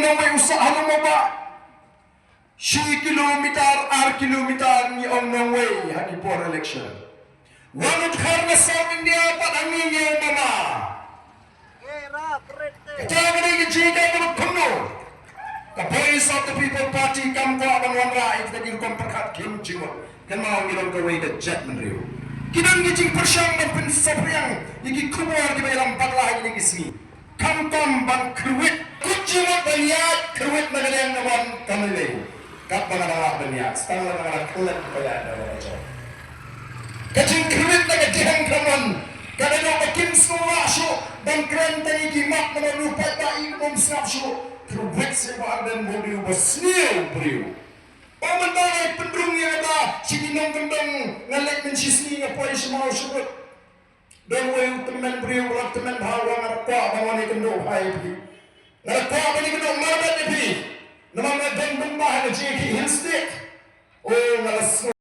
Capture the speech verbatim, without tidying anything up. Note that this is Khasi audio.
Nongwei u sah ha lum u bah. Shi kilometer, ar kilometer ngi ong nongwei ha ki por election. Wan u dkhar na South India pat hangne ngi ong mama. Kata ka dei ka jinghikai kaba kumno. Ka Voice of the People Party kam kwah ban wanrah ïa kita ki rukom pyrkhat khim jingmut. Kynmaw ngi long kawei ka jaitbynriew. Ki don ki jingpyrshang ban pynsaphriang ïa ki khubor kiba ïalam bakla ha kine ki sngi. Khamtam ban kyrwit. Kut jingmut ban ïaid kyrwit na ka liang ka mon kam lei. Katba nga dang lah ban ïaid, tang la nga dang klet ba ïaid na ka jong. Ka jingkyrwit na ka jingkyrmen ka dei ba kim sngewbha shuh ban kren tang ïa ki mat namar u paidbah i um sngap shuh. Kyrwit seh ba ardent bun briew ba sniew briew. Ba mynta ngai pynrung ïa kata sha ki nongkyndong, nga leit mynshisngi nga poi sha Mawshynrut. Don uwei u tymmen briew u la tymmen bha, u ong nga da kwah ban wan ïakynduh bha ïa phi. Nga da kwah ban ïakynduh marbet ïa phi. Namar nga don bynta ha ka jingïakhih Hill State.